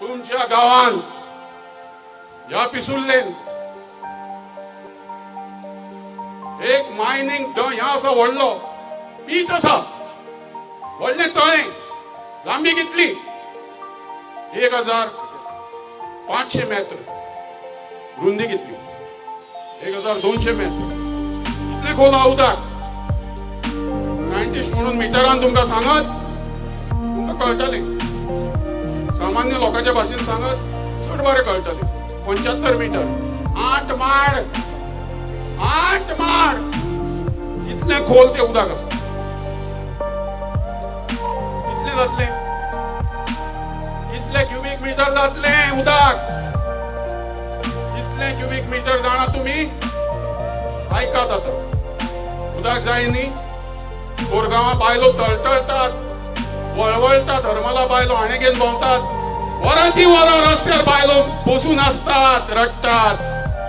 तुमच्या गांवांत ह्या पिसुल्लेन एक मायनींग ह्या आसा, व्हडलो पीठ आसा, व्हडलें तळें, लांबी कितली 1500 मेत्र, रुंदी कितली 1200 मेत्र, इतलें खोल उदक. सायंटिस्ट म्हणून मिटरान तुमकां सांगत तुमकां कळटलें, सामान्य लोकांच्या भाशेन सांगत चड बरें कळटलें. 75 मिटर, 8 माड, 8 माड इतलें खोल तें उदक आसा. कितलें जातलें? इतले क्युबीक मिटर जातलें उदक. इतले क्युबीक मिटर जाणा तुमी? आयकात आतां, उदक जाय न्ही. कोरगांवां बायलो तळतळटात, वळवळटात, हरमला बायलो हाणें घेवन भोंवतात, वरांची वरां रस्त्यार बायलो बसून आसतात, रडटात,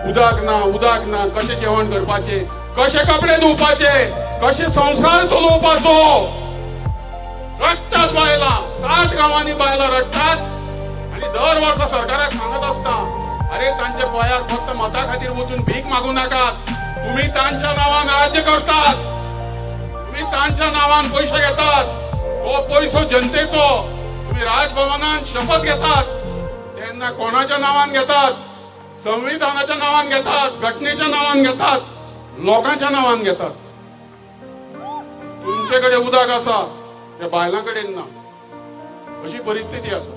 उदक ना, उदक ना, कशें जेवण करपाचें, कशे कपडे धुवपाचे, कशे संवसार चलोवपाचो. रडटात बायलां, 7 गांवांनी बायलां रडटात. आनी दर वर्सा सरकाराक सांगत आसता, अरे तांच्या पांयार फक्त मता खातीर वचून भीक मागू नाकात, तुम्ही तांच्या नांवान राज्य करतात, तुम्ही तांच्या नांवान पयशे घेतात, तो पयसो जनतेचो. तुम्ही राजभवनान शपथ घेतात तेन्ना कोणाच्या नांवान घेतात? संविधानाच्या नांवान घेतात, घटनेच्या नांवान घेतात, लोकांच्या नांवान घेतात. तुमचे कडेन उदक आसा, त्या बायलां कडेन ना. अशी परिस्थिती आसा.